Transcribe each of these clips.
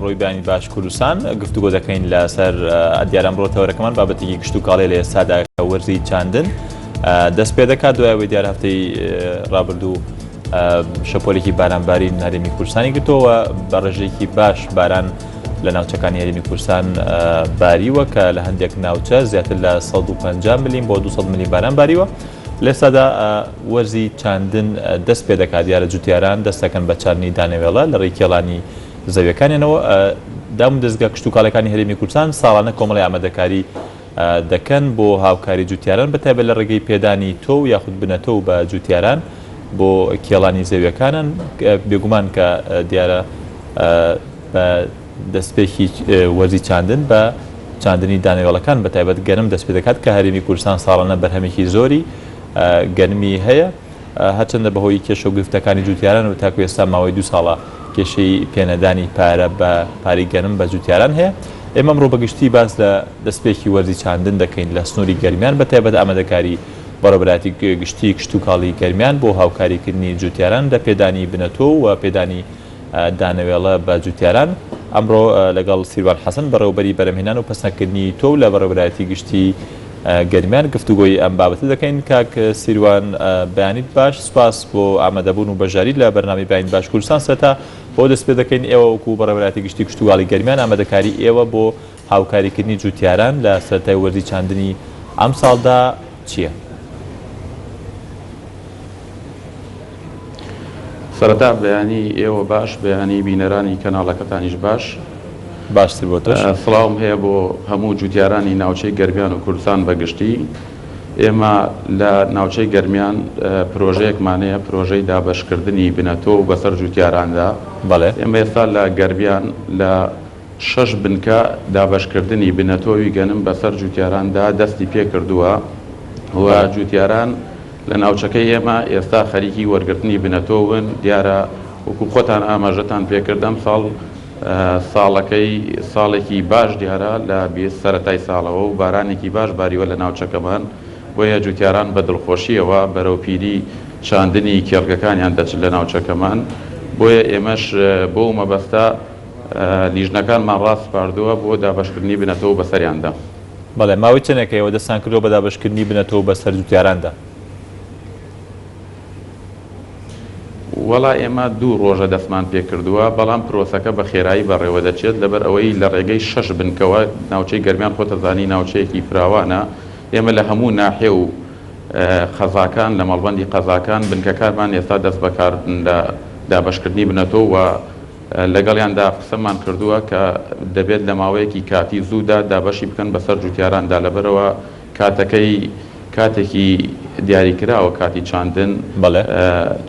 ڕۆی بەیانی باش کوردستان گفتوگۆ دەکەین لەسەر دیار ئەمڕۆ تەوەرەکەمان بابەتێکی کشتوکاڵی لە ئێستادا کە وەرزی چاندن دەست پێ دەکات دوای ئەوەی دیار هەفتەی ڕابردوو شەپۆلێکی بارانبارین هەرێمی کوردستانی گرتەوە بە ڕێژەیەکی باش باران لە ناوچەکانی هەرێمی کوردستان باریوە کە لە هەندێک ناوچە زیاتر لە 150 ملیم بۆ 200 ملیم باران باریوە لێستادا وەرزی چاندن دەست پێ دەکات دیارە جوتیاران دەست دەکەن بە چاندنی دانەوێڵە لە ڕێی کێڵانی زەویەکانیانەوە دام و دەزگا کشتوکاڵیەکانی هەرێمی کوردستان ساڵانە کۆمەڵی ئامادەکاری دەکەن بۆ هاوکاری جوتیاران بە تایبەت لە ڕێگەی پێدانی تۆو یاخود بنەتۆو بە جوتیاران بۆ کێڵانی زەویەکانن بێگومان کە دیارە بە دەستپێکی وەرزی چاندن بە چاندنی دانەوێڵەکان بە تایبەت گەنم دەست پێ دەکات کە هەرێمی کوردستان ساڵانە بەرهەمێکی زۆری گەنمی هەیە. هەرچەندە بەهۆی کێشە و گرفتەکانی جوتیاران و تاکو ئێستا ماوەی دوو ساڵە کێشەی پێنەدانی پارە بە پارەی گەنم بە جوتیاران هەیە. ئێمە ئەمڕۆ بەگشتی باس لە دەستپێکی وەرزی چاندن دەکەین لە سنووری گەرمیان بە تایبەت ئامادەکاری بەڕێوەبەرایەتی گشتی کشتوکاڵی گەرمیان بۆ هاوکاریکردنی جوتیاران لە پێدانی بنەتۆو و پێدانی دانەوێڵە بە جوتیاران. ئەمڕۆ لەگەڵ سیروان حەسەن بەڕێوەبەری بەرهەمهێنان و پەسەندکردنی تۆو لە بەڕێوەبەرایەتی گشتی گەرمیان گفتوگۆی ئەم بابەتە دەکەین. کاک سیروان بەیانیت باش، سوپاس بۆ ئامادەبوون و بەشداریت لە بەرنامەی بەیانیت باش کوردستان. سەرەتا بەوە دەست پێ دەکەین، ئێوە وەکو بەڕێوەبەرایەتی گشتی کشتوکاڵی گەرمیان ئامادەکاری ئێوە بۆ هاوکاریکردنی جوتیاران لە سەرەتای وەرزی چاندنی ئەمساڵدا چییە؟ سەرەتا بەیانی ئێوە باش بەیانی بینەرانی کەناڵەکەتانیش باش. باشتر بۆ تۆش. سڵاوم هەیە بۆ هەموو جوتیارانی ناوچەی گەرمیان و کوردستان بە گشتی. ئێمە لە ناوچەی گەرمیان پرۆژەیەکمان هەیە پرۆژەی دابەشکردنی بنەتۆو بەسەر جوتیاراندا. بەڵێ. ئێمە ئێستا لە گەرمیان لە شەش بنکە دابەشکردنی بنەتۆوی گەنم بەسەر جوتیاراندا دەستی پێکردووە و جوتیاران لە ناوچەکەی ئێمە ئێستا خەریکی وەرگرتنی بنەتۆون، دیارە وەکو خۆتان ئاماژەتان پێکرد ئەمساڵ ساڵەکەی ساڵێکی باش دیارە لە سەرەتای ساڵەوە و بارانێکی باش باریوە لە ناوچەکەمان، بۆیە جوتیاران بە دڵخۆشییەوە بەرەو پیری چاندنی کێڵگەکانیان دەچن لە ناوچەکەمان، بۆیە ئێمەش بەو مەبەستە لیژنەکانمان ڕاسپاردووە بۆ دابەشکردنی بنەتۆو بەسەریاندا. بەڵێ، ماوەی چەندێکە ئێوە دەستتان کردووە بە دابەشکردنی بنەتۆو بەسەر جوتیاراندا؟ وەڵا ئێمە دوو ڕۆژە دەستمان پێکردووە، بەڵام پرۆسەکە بە خێرایی بەڕێوەدەچێت، لەبەر ئەوەی لە ڕێگەی شەش بنکەوە، ناوچەی گەرمیان خۆتەزانی ناوچەیەکی فراوانە، ئێمە لە هەموو ناحیە و قەزاکان، لە مەڵبەندی قەزاکان بنکەکانمان ئێستا دەستبەکارن لە دابەشکردنی بنەتۆ و لەگەڵیاندا قسەمان کردووە کە دەبێت لە ماوەیەکی کاتی زوودا دابەشی بکەن بەسەر جوتیاراندا لەبەرئەوە کاتەکەی کاتێکی دیاریکراوە کاتی چاندن بەڵێ.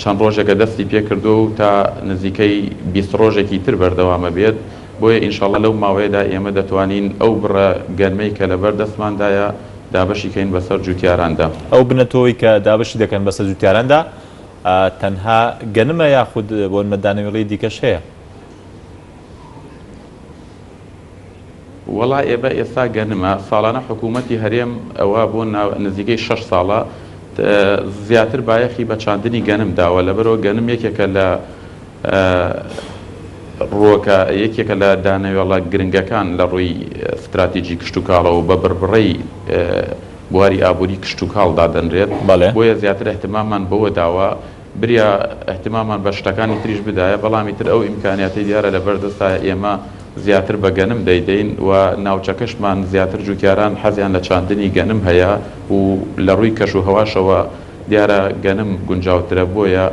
چەند ڕۆژێکە دەستی پێکردووە و تا نزیکەی 20 ڕۆژێکی تر بەردەوامە بێت بۆیە ئینشەڵا لەو ماوەیەدا ئێمە دەتوانین ئەو بڕە گەنمەی کە لەبەر دەستماندایە دابەشی کەین بەسەر جوتیاراندا. ئەو بنەتۆوەی کە دابەشی دەکەن بەسەر جوتیاراندا تەنها گەنمە یاخود بۆ نمە دانەوێڵەی دیکەش هەیە؟ وەڵا ئێبە ئێستا گەنمە، ساڵانە حکوومەتی هەرێم ئەوە بۆ نزیکەی شەش ساڵە زیاتر بایەخی بە چاندنی گەنم داوە، لەبەرئەوە گەنم یەکێکە لە ڕووەکە یەکێکە لە دانەوێڵە گرنگەکان لە ڕووی ستراتیجی کشتوکاڵەوە بە بڕبڕەی بواری ئابووری کشتوکاڵ دادەنرێت، بەڵێ. بۆیە زیاتر ئیهتماممان بەوە داوە، بریا ئیهتمامان بە شتەکانی تریش بدایە، بەڵام ئیتر ئەو ئیمکانیاتەی دیارە لەبەر دەستایە ئێمە زیاتر بە گەنم دەیدەین و ناوچەکەشمان زیاتر جوتیاران حەزیان لە چاندنی گەنم هەیە و لە ڕووی کەش و هەواشەوە دیارە گەنم گونجاوترە، بۆیە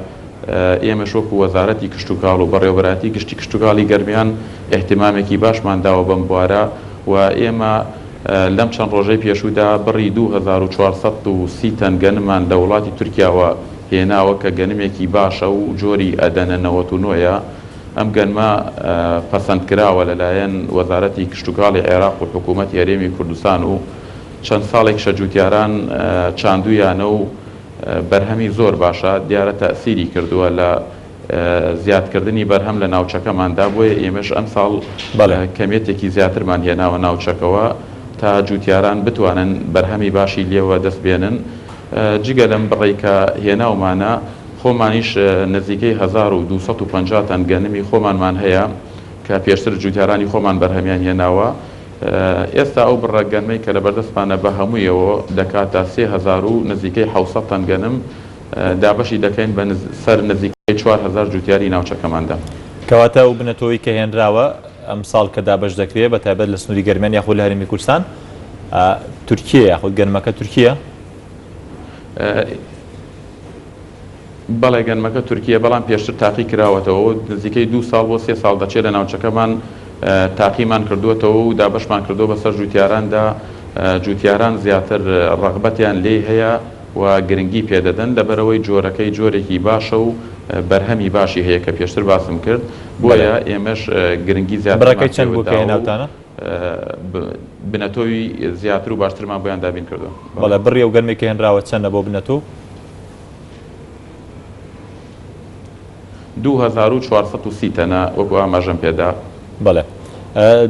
ئێمەش وەکو وەزارەتی کشتوکاڵ و بەڕێوەبەرایەتی گشتی کشتوکاڵی گەرمیان ئیهتمامێکی باشمان داوە بەم بوارە و ئێمە لەم چەند ڕۆژەی پێشوودا بڕی 2430 تەن گەنممان لە وڵاتی تورکیاوە هێناوە کە گەنمێکی باشە و جۆری ئەدەنە 99 ە. ئەم گەنمە پەسەندکراوە لەلایەن وەزارەتی کشتوکاڵی عێراق و حکوومەتی هەرێمی کوردستان و چەند ساڵێکیشە جووتیاران چاندوویانە و بەرهەمی زۆر باشە، دیارە تەئسیری کردووە لە زیادکردنی بەرهەم لە ناوچەکەماندا، بۆیە ئێمەش ئەمساڵ کەمیەتێکی زیاترمان هێناوە ناوچەکەوە تا جوتیاران بتوانن بەرهەمی باشی لێوە دەست بێنن، جگە لەم بڕەی کە هێناومانە خۆمانیش نزیکەی 1250 تەن گەنمی خۆمانمان هەیە. کە پێشتر جوتیارانی خۆمان بەرهەمیان هێناوە، ئێستا ئەو بڕە گەنمەی کە لەبەردەستمانە بە هەموویەوە دەکاتە 3000 و نزیکەی 700 تەن گەنم، دابەشی دەکەین بە سەر نزیکەی 4000 جوتیاری ناوچەکەماندا. کەواتە ئەو بنەتۆوەی کە هێنراوە ئەمساڵ کە دابەش دەکرێت بە تایبەت لە سنووری گەرمیان یاخود لە هەرێمی کوردستان تورکییە یاخود گەنمەکە تورکییە؟ بەڵێ گەنمەکە تورکییە، بەڵام پێشتر تاقی کراوەتەوە و نزیکەی دوو ساڵ بۆ سێ ساڵ دەچێت لە ناوچەکەمان تاقیمان کردووەتەوە و دابەشمان کردووە بەسەر جووتیاراندا، جووتیاران زیاتر ڕەغبەتیان لێی هەیە و گرنگی پێدەدەن لەبەرئەوەی جۆرەکەی جۆرێکی باشە و بەرهەمی باشی هەیە کە پێشتر باسم کرد، بۆیە ئێمەش گرنگی زیاترمان بڕەکەی چەند پێوە بوو کە داوە و هێناوتانە؟ بنەتۆوی زیاتر و باشترمان بۆیان دابین کردووە. بەڵێ بڕی ئەو گەنمەی کە هێنراوە چەندە بۆ بنەتۆو؟ 2430 تەنە وەکو ئاماژەم پێدا. بەڵێ.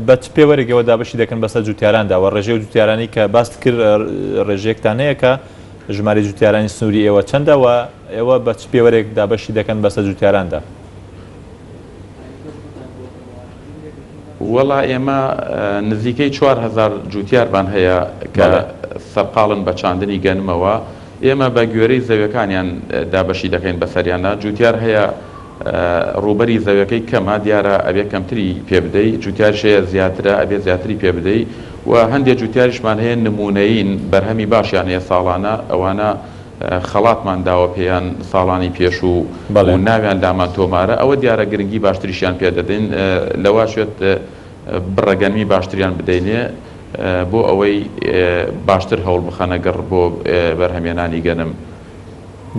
بە چ پێوەرێک ئێوە دابەشی دەکەن بەسەر جوتیاراندا و ڕێژەی ئەو جوتیارانەی کە باست کرد ڕێژەیەکتان هەیە کە ژمارەی جوتیارانی سنووری ئێوە چەندە و ئێوە بە چ پێوەرێک دابەشی دەکەن بەسەر جوتیاراندا؟ وەڵا ئێمە نزیکەی 4000 جوتیارمان هەیە کە سەرقاڵن بە چاندنی گەنمەوە، ئێمە بە گوێرەی زەویەکانیان دابەشی دەکەین بەسەریاندا، جوتیار هەیە ڕووبەری زەویەکەی کەمە دیارە ئەبێ کەمتری پێ بدەی، جوتیاریش هەیە زیاترە ئەبێ زیاتری پێ بدەی و هەندێ جوتیاریشمان هەیە نموونەیین بەرهەمی باشیان هەیە ساڵانە ئەوانە خەڵاتمان داوە پێیان ساڵانی پێشوو و ناویان لامان تۆمارە ئەوە دیارە گرنگی باشتریشیان پێ دەدەین لەواشێت بڕە گەنمی باشتریان بدەینێ بۆ ئەوەی باشتر هەوڵ بخەنە گەڕ بۆ بەرهەمێنانی گەنم.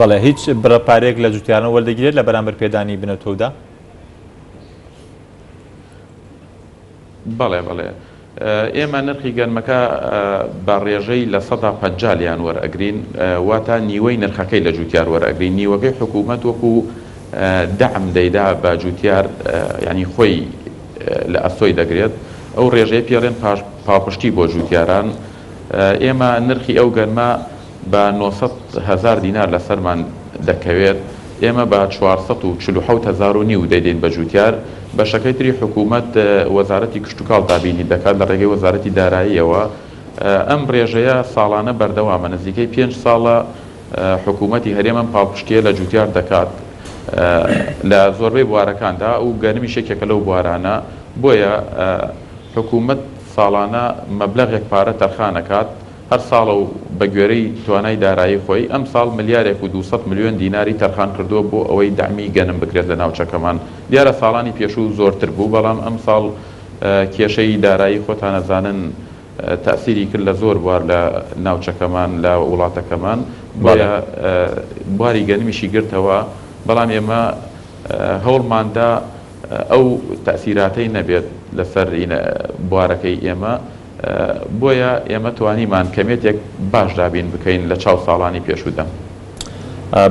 بەڵێ هیچ بڕە پارەیەک لە جوتیاران وەردەگیرێت لە بەرامبەر پێدانی بنەتۆودا؟ بەڵێ بەڵێ ئێمە نرخی گەنمەکە بە ڕێژەی 50% لێیان وەرئەگرین واتە نیوەی نرخەکەی لە جوتیار وەرئەگرین نیوەکەی حکوومەت وەکو دەعم دەیدا بە جوتیار یانی خۆی لە ئەستۆی دەگرێت ئەو ڕێژەیە پێڵێن پاڵپشتی بۆ جوتیاران ئێمە نرخی ئەو گەنمە بە 900 هەزار دینار لەسەرمان دەکەوێت ئێمە بە 447 هەزار و نیو دەیدەین بە جوتیار بەشەکەی تری حکوومەت وەزارەتی کشتوکاڵ دابینی دەکات لە ڕێگەی وەزارەتی داراییەوە ئەم ڕێژەیە ساڵانە بەردەوامە نزیکەی پێنج ساڵە حکوومەتی هەرێم ئەم پاڵپشتییە لە جووتیار دەکات لە زۆربەی بوارەکاندا و گەنمیش یەکێکە لەو بوارانە، بۆیە حکوومەت ساڵانە مەبلەغێک پارە تەرخان ئەکات هەر ساڵە و بە گوێرەی توانای دارایی خۆی، ئەمساڵ ملیارێک و 200 ملیۆن دیناری تەرخان کردووە بۆ ئەوەی دەعمی گەنم بکرێت لە ناوچەکەمان، دیارە ساڵانی پێشوو زۆرتر بوو، بەڵام ئەمساڵ کێشەی دارایی خۆتان ئەزانن تەئسیری کرد لە زۆر بوار لە ناوچەکەمان لە وڵاتەکەمان بۆیە بواری گەنمیشی گرتەوە بەڵام ئێمە هەوڵماندا ئەو تەئسیراتەی نەبێت لەسەر بوارەکەی ئێمە بۆیە ئێمە توانیمان کەمێتێک باش دابین بکەین لە چاو ساڵانی پێشوودا.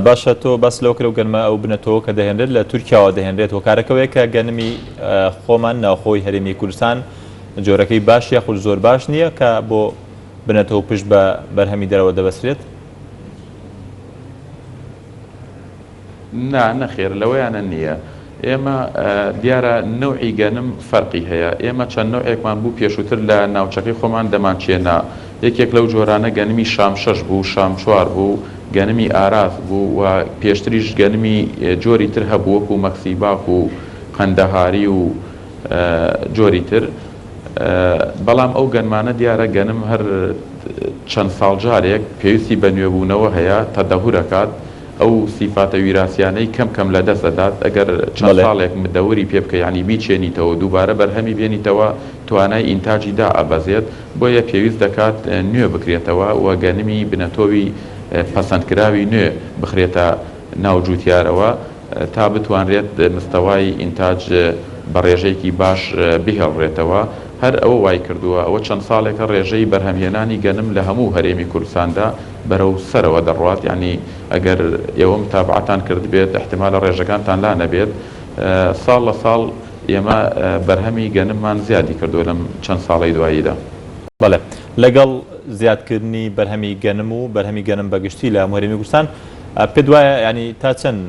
باشە تۆ باس لەوە کرد ئەو گەنمە ئەو بنەتەوە کە دەهێنرێت لە تورکیاوە دەهێنرێت هۆکارەکەوەیە کە گەنمی خۆمان ناوخۆی هەرێمی کوردستان جۆرەکەی باش یاخود زۆر باش نییە کە بۆ بنەتەوە پشت بە بەرهەمی دەرەوە دەبەسترێت؟ نا نەخێر لەوەیانە نییە ئێمە دیارە نەوعی گەنم فەرقی هەیە ئێمە چەند نەوعێکمان بوو پێشووتر لە ناوچەکەی خۆمان دەمانچێنا یەکێک لەو جۆرانە گەنمی شام شەش بوو شام چوار بوو گەنمی ئاراس بوو و پێشتریش گەنمی جۆری تر هەبوو وەکو مەکسیباک و قەندەهاری و جۆری تر بەڵام ئەو گەنمانە دیارە گەنم هەر چەند ساڵ جارێک پێویستی بە نوێبوونەوە هەیە تەدەهور ئەکات ئەو سیفاتە ویراسیانەی کەم کەم لە دەست ئەدات ئەگەر چەند ساڵێک مدەوری پێ بکەی یانی بیچێنیتەوە دووبارە بەرهەمی بێنیتەوە توانای ئینتاجی دائەبەزێت بۆیە پێویست دەکات نوێ بکرێتەوە و گەنمی بنەتۆوی پەسەندکراوی نوێ بخرێتە ناو جوتیارەوە تا بتوانرێت مستەوای ئینتاج بە ڕێژەیەکی باش بهێڵرێتەوە، هەر ئەوە وایکردووە ئەوە چەند ساڵێکە ڕێژەی بەرهەمهێنانی گەنم لە هەموو هەرێمی کوردستاندا بەرەو سەرەوە دەڕوات، یانی ئەگەر ئێوە متابەعەتان کردبێت ئیحتیمالە ڕێژەکانتان لا نەبێت، ساڵ لە ساڵ ئێمە بەرهەمی گەنممان زیادی کردووە لەم چەند ساڵەی دواییدا. بەڵێ لەگەڵ زیادکردنی بەرهەمی گەنم و بەرهەمی گەنم بە گشتی لە هەموو هەرێمی کوردستان، پێت وایە یانی تا چەند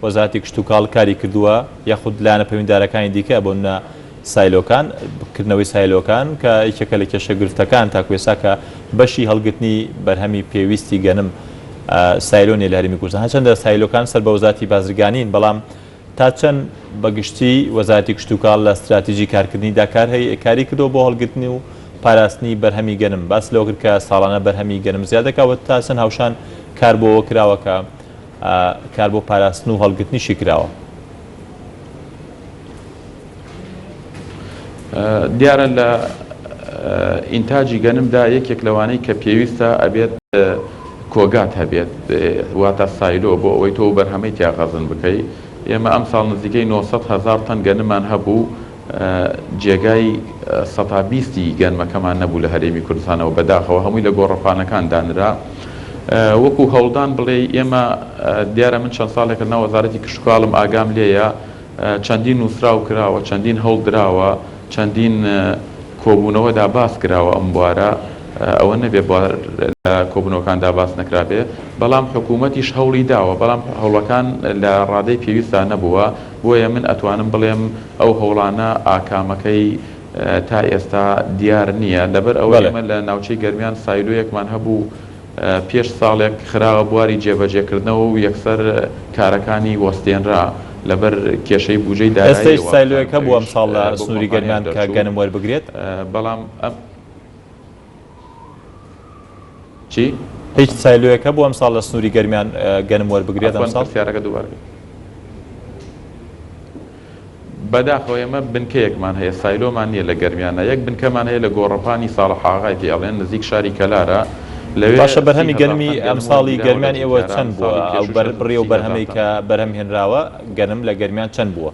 وەزارەتی کشتوکاڵ کاری کردووە یاخود لایەنە پەیوەندیدارەکانی دیکە بۆ نمونە سایلۆکان، کردنەوەی سایلۆکان کە یەکێکە لە کێشە گرفتەکان تاکو ئێستا کە بەشی هەڵگرتنی بەرهەمی پێویستی گەنم سایلۆ نیە لە هەرێمی کوردستان هەرچەندە سایلۆکان سەر بە وەزارەتی بازرگانین بەڵام تا چەند بە گشتی وەزارەتی کشتوکاڵ لە ستراتیژی کارکردنیدا کار هەیە کاری کردووە بۆ هەڵگرتنی و پاراستنی بەرهەمی گەنم باس لەوە کرد کە ساڵانە بەرهەمی گەنم زیاد دەکات و تا چەند هاوشان کار بۆ ئەوە کراوە کە کار بۆ پاراستن و هەڵگرتنیشی کراوە. دیارە لە ئینتاجی گەنمدا یەکێک لەوانەی کە پێویستە ئەبێت کۆگات هەبێت واتە silo بۆ ئەوەی تۆ بەرهەمەی تیا خەزن بکەی ئێمە ئەمساڵ نزیکەی 900 هەزار تەن گەنمان هەبوو جێگای سەتا بیستی گەنمەکەمان نەبوو لە هەرێمی کوردستانەوە بەداخەوە هەمووی لە گۆڕەپانەکان دانرا وەکو هەوڵدان بڵێی ئێمە دیارە من چەند ساڵێکە لەناو وەزارەتی کشتوکاڵم ئاگام لێیە چەندین نووسراو کراوە چەندین هەوڵ دراوە چەندین کۆبوونەوەدا باس کراوە ئەم بوارە ئەوە نەبێ بوار لە کۆبوونەوەکاندا باس نەکرابێ بەڵام حکوومەتیش هەوڵی داوە بەڵام هەوڵەکان لە ڕادەی پێویستا نەبووە بۆیە من ئەتوانم بڵێم ئەو هەوڵانە ئاکامەکەی تا ئێستا دیار نییە لەبەر ئەوەی ئێمە لە ناوچەی گەرمیان سایلۆیەکمان هەبوو پێش ساڵێک خراوە بواری جێبەجێکردنەوە و یەکسەر کارەکانی وەستێنرا لەبەر کێشەی بوجەی دارایی ئێستەیش سایلۆیەک هەبوو ئەمساڵ لە سنووری گەرمیان کە گەنم وەربگرێت؟ بەڵام ئەم چی؟ هیچ سایلۆیەک هەبوو ئەمساڵ لە سنووری گەرمیان گەنم وەربگرێت ئەمساڵ؟ پرسیارەکە دووبارە بکە. بەداخەوە ئێمە بنکەیەکمان هەیە سایلۆمان نییە لە گەرمیانە یەک بنکەمان هەیە لە گۆڕەپانی ساڵحاغای پێ ئەڵێن نزیک شاری کەلارە لەوێ باشە بەرهەمی 30 هەزار گەنمی تەن گەنم ئەمساڵی وەرگیراوە لە گەرمیان ئێوە جوتیاران چەند بووە ساڵی ئەو پێشووش بەر هەر بڕی ئەو 30 هەزار بەرهەمەی تەن کە بەرهەم هێنراوە گەنم لە گەرمیان چەند بووە؟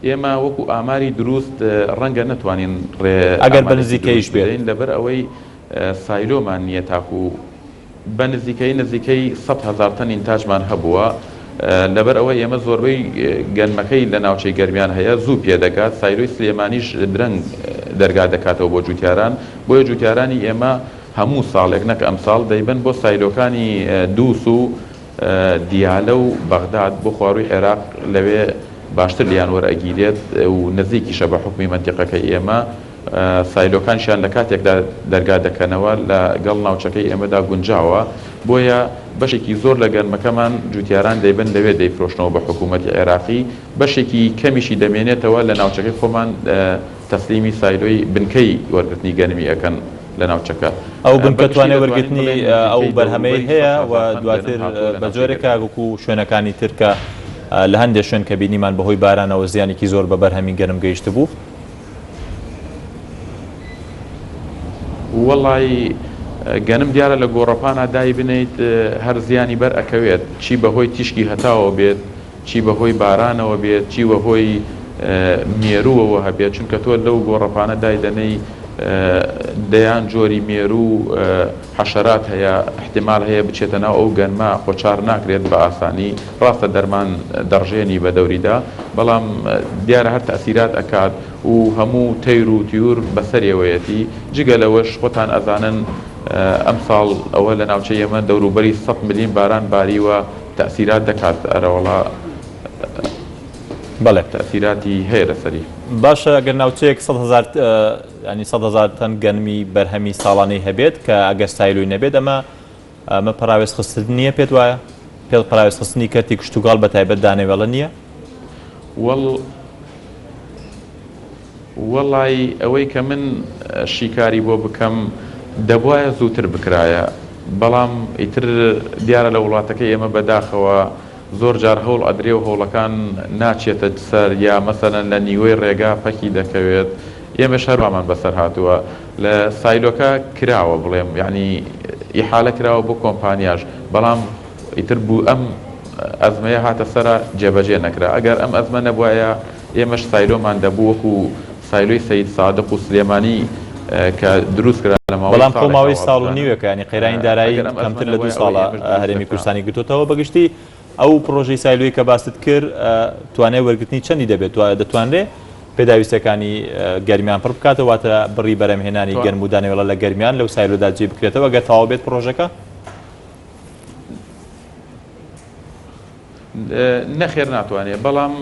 ئێمە وەکو ئاماری دروست ڕەنگە نەتوانین ڕێ ئەگەر بە ئامارێکی نزیکەیش دروست بێت. بدەین لەبەر ئەوەی سایلۆمان نییە تاکو بە نزیکەیی نزیکەی 100,000 تەن ئینتاجمان هەبووە لەبەر ئەوەی ئێمە زۆربەی گەنمەکەی لە ناوچەی گەرمیان هەیە زوو پێدەگات سایلۆی سلێمانیش درەنگ دەرگا دەکاتەوە بۆ جوتیاران بۆیە جوتیارانی ئێمە هەموو ساڵێک نەک ئەمساڵ دەیبەن بۆ سایلۆکانی دووس و دیالە و بەغداد بۆ خوارووی عێراق لەوێ باشتر لێیان وەرئەگیرێت و نزیکیشە بە حوکمی مەنتیقەکەی ئێمە، سایلۆکانیشیان لە کاتێکدا دەرگا دەکەنەوە لە گەڵ ناوچەکەی ئێمەدا گونجاوە، بۆیە بەشێکی زۆر لە گەنمەکەمان جوتیاران دەیبەن لەوێ دەیفرۆشنەوە بە حکوومەتی عێراقی، بەشێکی کەمیشی دەمێنێتەوە لە ناوچەکەی خۆمان تەسلیمی سایلۆی بنکەی وەرگرتنی گەنمی ئەکەن. لە ناوچەکە. ئەو بنکە بە گشتی توانای دەتوانین وەرگرتنی بڵێین ئەو نزیکەی بەرهەمەی دەوروبەری هەیە 100 و هەزار تەن گەنم دواتر هاتووە لە بە ناوچەی جۆرێکە گەرمیان. وەکو شوێنەکانی تر کە لە هەندێ شوێن کە بینیمان بەهۆی بارانەوە زیانێکی زۆر بە بەرهەمی گەنم گەیشتبوو. وەڵای گەنم دیارە لە گۆڕەپانا دایبنێیت هەر زیانی بەر ئەکەوێت چی بەهۆی تیشکی هەتاوە بێت چی بە هۆی بارانەوە بێت چی وە هۆی مێرووەوە هەبێت چونکە تۆ لەو گۆڕەپانە دایدەنێی دەیان جۆری مێروو و حەشەرات هەیە احتمال هەیە بچێتە ناو ئەو گەنمە خۆ چار ناکرێت بە ئاسانی ڕاستە دەرمان دەڕژێنی بە دەوریدا بەڵام دیارە هەر تەئسیرات ئەکات و هەموو تەیر و تیور بەسەرێوەیەتی جگە لەوەش خۆتان ئەزانن ئەمساڵ ئەوە لە ناوچەی ئێمە دەوروبەری سەد ملیم باران باریوە تەئسیرات دەکات ئەرەوەڵا بەڵێ. تەئسیراتی هەیە لەسەری. باشە گەر ناوچەیەک 100 هەزار ینی 100 هەزار تەن گەنمی بەرهەمی ساڵانەی هەبێت کە ئەگەر سایلۆی نەبێت ئەمە ئەمە پەراوێز خستن نییە پێت وایە؟ پێت پەراوێز خستنی کەرتی کشتوکاڵ بە تایبەت دانەوێڵە نییە؟ وەڵ وەڵای ئەوەی کە من شیکاری بۆ بکەم دەبوایە زووتر بکرایە بەڵام ئیتر دیارە لە وڵاتەکەی ئێمە بەداخەوە زۆر جار هەوڵ ئەدرێ و هەوڵەکان ناچێتە سەر یا مەسەلەن لە نیوەی ڕێگا پەکی دەکەوێت ئێمەش هەر وامان بەسەر هاتووە لە سایلۆکە کراوە بڵێم یانی ئیحالە کراوە بۆ کۆمپانیاش بەڵام ئیتر بوو ئەم ئەزمەیە هاتە سەرا جێبەجێ نەکرا ئەگەر ئەم ئەزمە نەبوایە ئێمەش سایلۆمان دەبوو وەکو سایلۆی سەید سادق و سلێمانی کە دروست کرا لە ماوەی بەڵام خۆ ساڵێکا ماوەی ساڵ و وابزانم نیوێکە یانی قەیرانی دارایی ئەگەر ئەم ئەزمە کەمتر لە دوو نەبوایە ئەوەی ساڵە ئێمەش دروست هەرێمی دەکرا. کوردستانی گرتۆتەوە بەگشتی ئەو پڕۆژەی سایلۆی کە باست کرد توانای وەرگرتنی چەندی دەبێت دەتوانرێ پێداویستیەکانی گەرمیان پڕ بکاتەوە واتە بڕی بەرهەمهێنانی گەنم و دانەوێڵە لە گەرمیان لەو سایلۆدا جێ بکرێتەوە گەر تەواو بێت پڕۆژەکە؟ نەخێر ناتوانێت بەڵام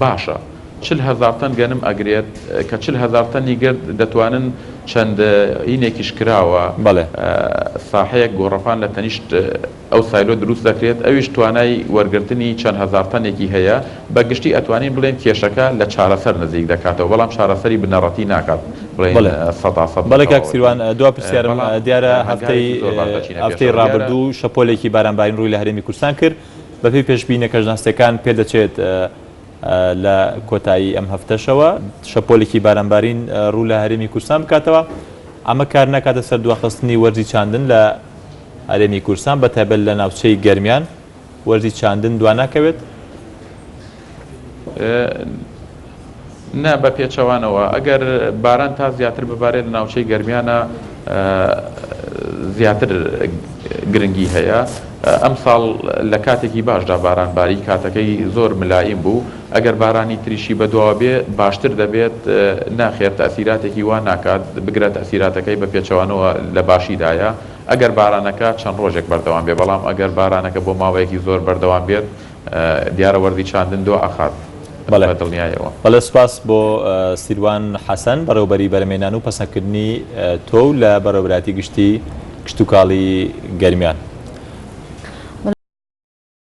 باشە 40 هەزار تەن گەنم ئەگرێت کە 40 هەزار تەنی گرت دەتوانن چەند هینێکیش کراوە بەڵێ. ساحەیەک گۆڕەپان لە تەنیشت ئەو سایلۆ دروست دەکرێت ئەویش توانای وەرگرتنی چەند هەزار تەنێکی هەیە، بە گشتی ئەتوانین بڵێین کێشەکە لە چارەسەر نزیک دەکاتەوە بەڵام چارەسەری بنەڕەتی ناکات بڵێین بەڵێ 100% بە بەڵێ کاک تەواوەتی سیروان دوا پرسیارم بەڵام دیارە هەفتەی هەنگاوێکی زۆر باش دەچینە هەفتەی پێشەوە دیارە ڕابردوو شەپۆلێکی بارانبارین ڕووی لە هەرێمی کوردستان کرد بەپێی پێشبینە کەشناسیەکان پێدەچێت لە کۆتایی ئەم هەفتەشەوە شەپۆلێکی بارانبارین ڕوو لە هەرێمی کوردستان بکاتەوە ئەمە کار ناکاتە سەر دواخستنی وەرزی چاندن لە هەرێمی کوردستان بە تایبەت لە ناوچەی گەرمیان وەرزی چاندن دواناکەوێت؟ نا بە پێچەوانەوە ئەگەر باران تا زیاتر ببارێت لە ناوچەی گەرمیانە زیاتر گرنگی هەیە ئەمساڵ لە کاتێکی باشدا باران باری کاتەکەی زۆر ملائیم بوو ئەگەر بارانی تریشی بەدواوە بێ باشتر دەبێت ناخێر تەئسیراتێکی وا ناکات بگرە تەئسیراتەکەی بە پێچەوانەوە لە باشیدایە ئەگەر بارانەکە چەند ڕۆژێک بەردەوام بێت بەڵام ئەگەر بارانەکە بۆ ماوەیەکی زۆر بەردەوام بێت دیارە وەرزی چاندن دوا ئەخات بەڵێ بە دڵنیایەوە. بەڵێ سوپاس بۆ سیروان حەسەن بەڕێوەبەری بەرهەمهێنان و پەسەندکردنی تۆو لە بەڕێوەبەرایەتی گشتی کشتوکاڵی گەرمیان.